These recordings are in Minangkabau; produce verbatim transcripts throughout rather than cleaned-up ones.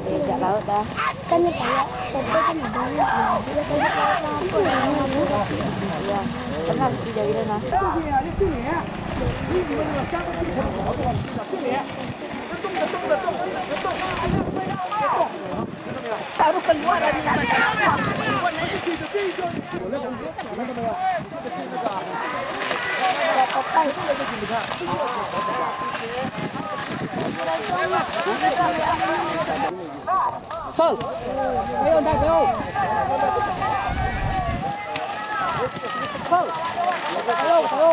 Eh, jak laut dah. Kan dia payah, tapi kan ada. Iya, pernah di Jawiran lah. Baru keluar dari ibadah apa? Sol. Ayo, ndak jauh. Sol. Ayo, ayo.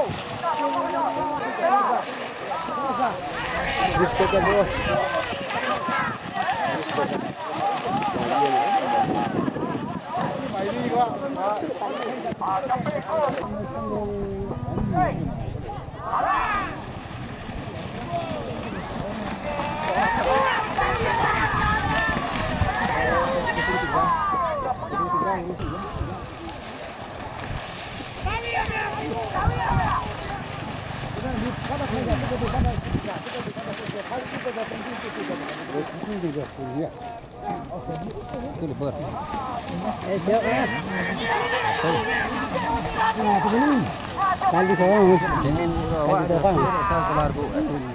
Itu lebar. Eh, siap, eh. Tali seorang. Ini awak dah tahu, asal keluar bu.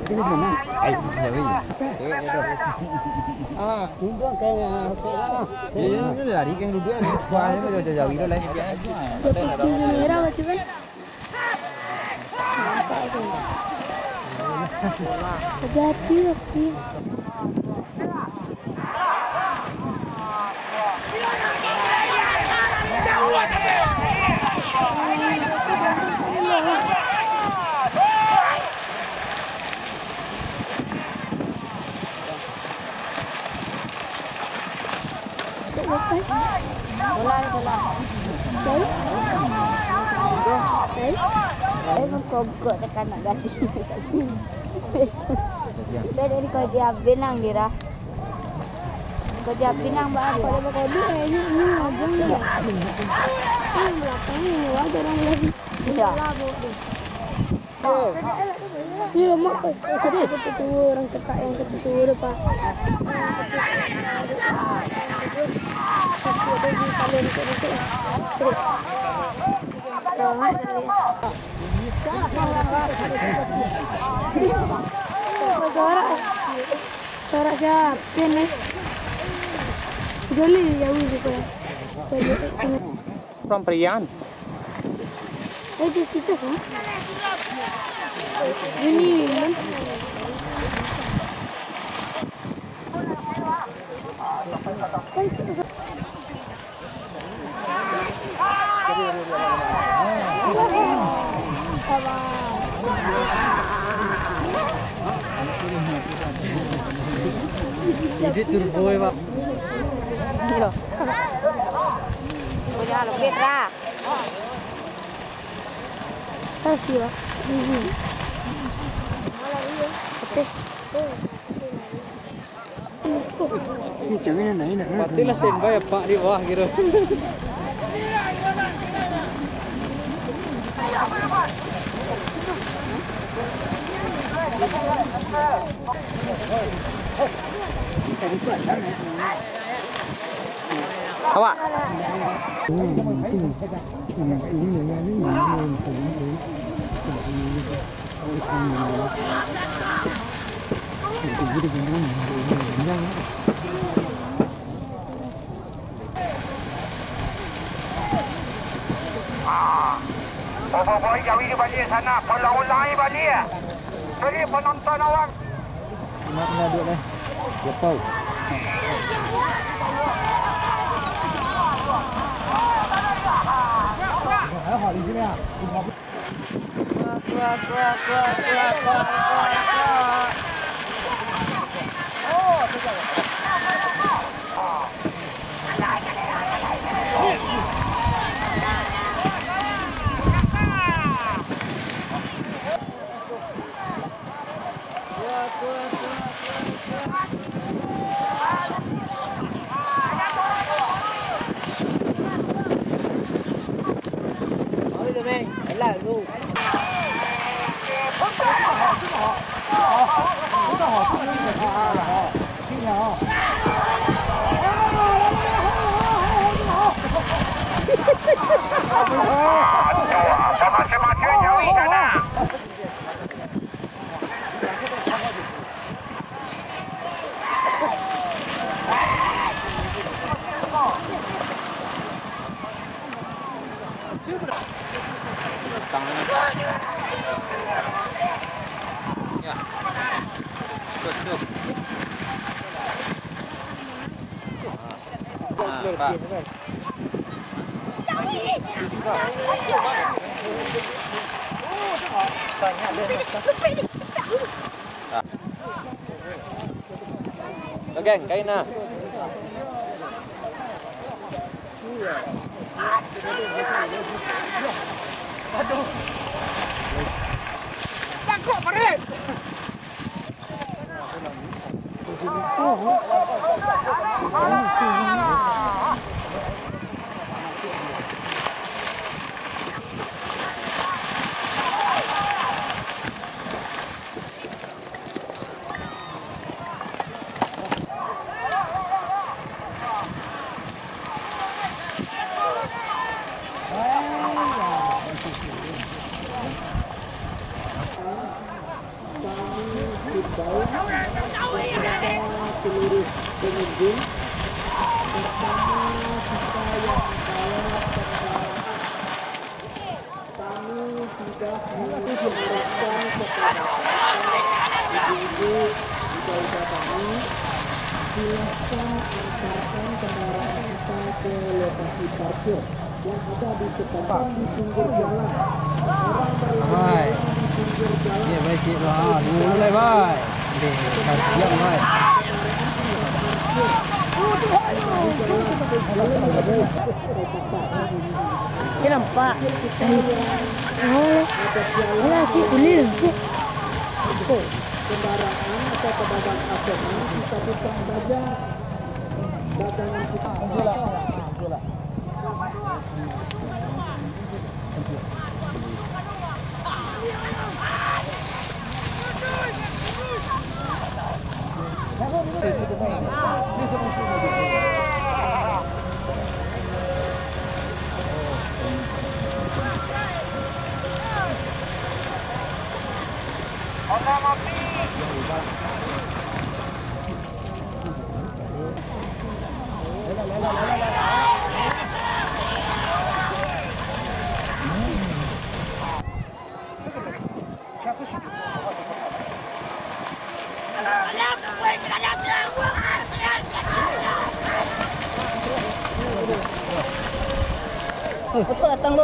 Ini mana? Ai, jawi. Ah, tunduk ke, ah, ke, ah. Ya, ya, ya, lari kan duduk ni. Wah, ini jauh-jauh jawi tu lain. Topi merah baju kan? Hati-hati. Bola ni bola. Tahu? Tahu? Saya mengkogok dekat nak gasi. Saya dari kerja benang dia dah. Kerja benang, Bang. Kalau berkode, kayaknya ini abang ni. Ini belakang ni, ada orang lagi. Iya. Bola, bawa dia. Iyo, mak, eh, sedih. Ketua, urang cakak nan ketua tu, Pak. Sorak, sorak siapa ni? Jolin jauh juga. Orang Prian. Eh, di situ, ha? Ini, kan? Jadi turbo ya, Pak. Iyo. Punya lebih lah. Selfie lah. Izin. Oke. Ini ceweknya naik, naik, naik. Matilah standby ya, Pak, di bawah gitu. Awak. Bobo boy, jawi baliak sana, paulang-ulang baliak. Jadi penonton awak. Nak, nak duit deh. Lapau. Pegang, kain nah. Kami himbau kepada seluruh pengunjung, pertama kita yang membawa kendaraan, kami sudah mengarahkan kepada bapak, ibu-ibu, saudara kami, silahkan antarkan kendaraan kita ke lokasi parkir. Hai. Iya, baik, cik. Ah, dulu mulai, baik. Okey, siap, baik. Dia nampak. Oh. Ini nasi kuning, cik. Kendaraan atau pedagang asongan kita tukang saja. Betul datang lu.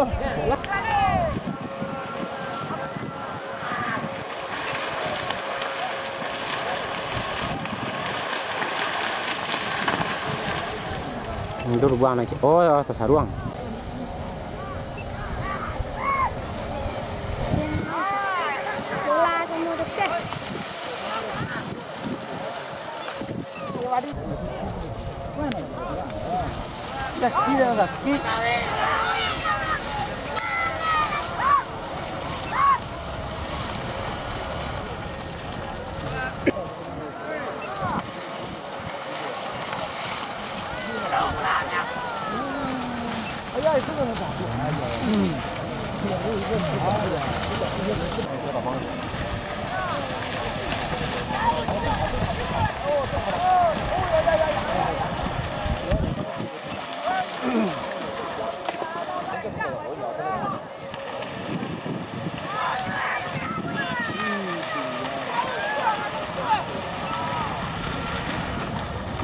Mundur buang nak cik. Oh, ya, tasaruang.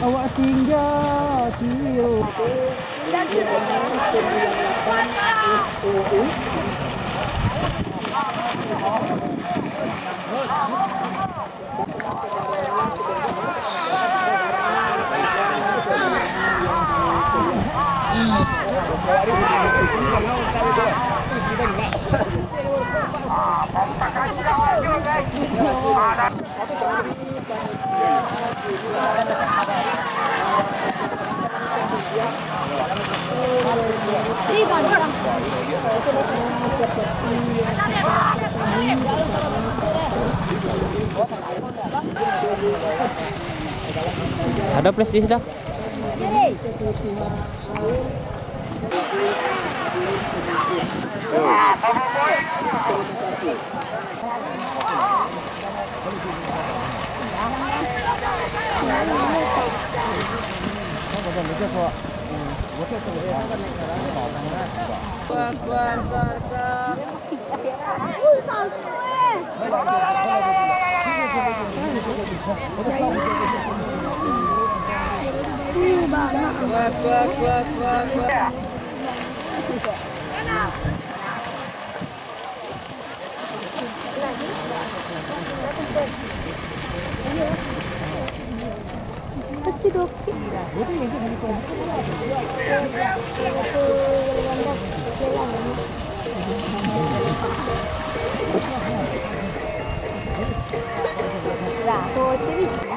Awak tingga kiro. Ada flash disk dah. Kiri. Kiri.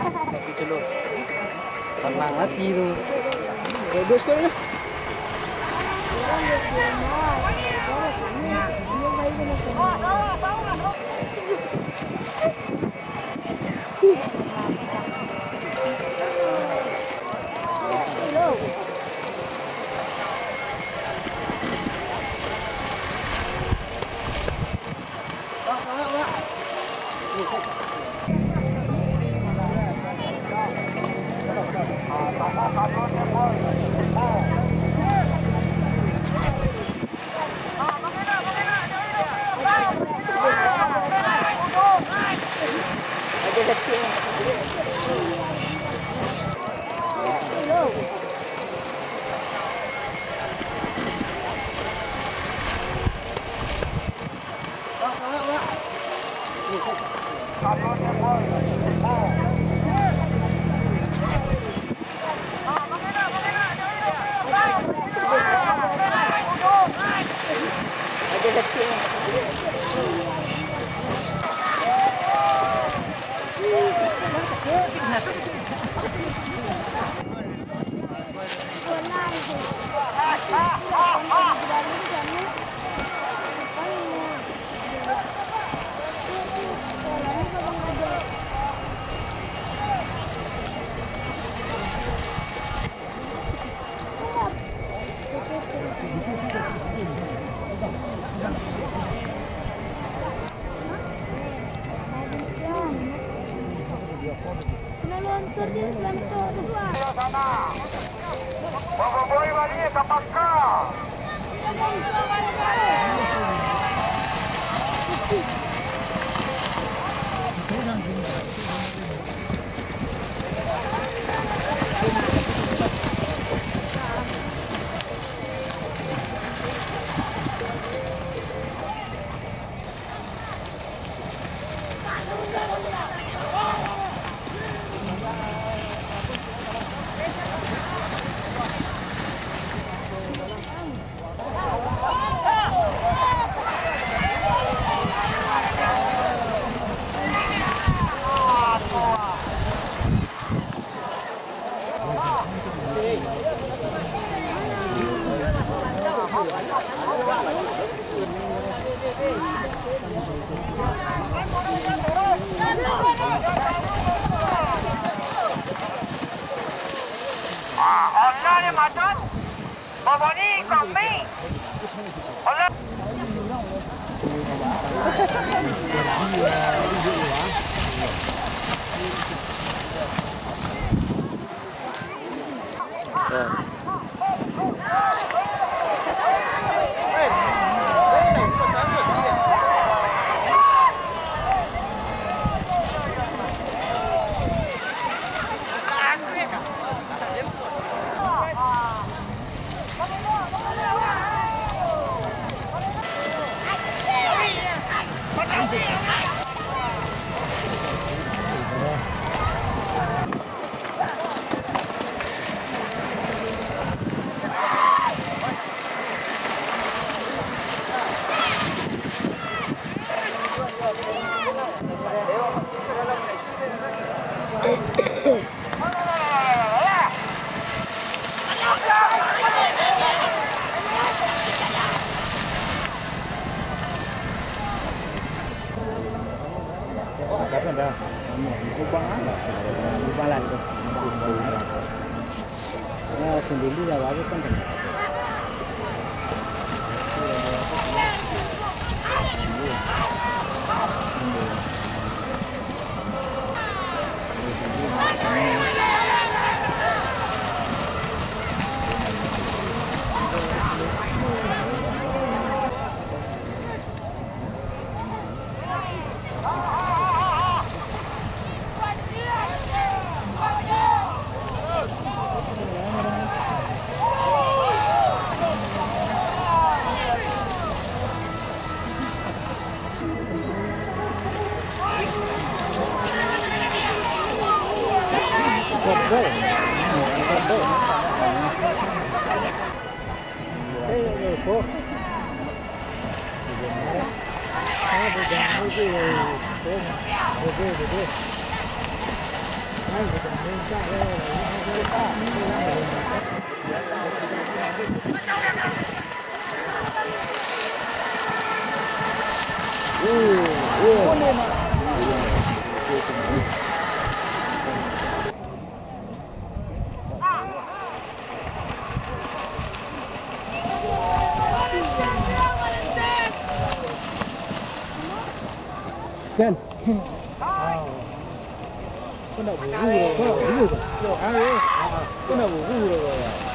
Tapi celok. Sanang hati tu. Bagus kau ya. Ah, Allah ni madon. Babani kami. Allah. Kan? Kau nak buru lah, kau nak buru lah. Kau nak buru lah, kau.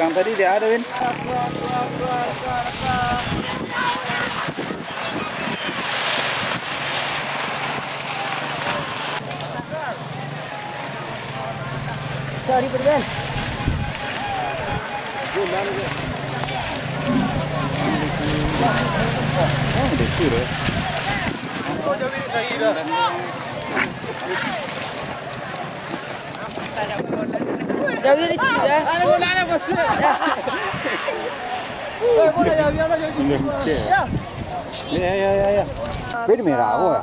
Yang tadi dia ada, Win. Sorry, Purban. Oh, dia suruh. Jauh dari sini dah. Ya, ya, ya, ya. Beri merah, oh.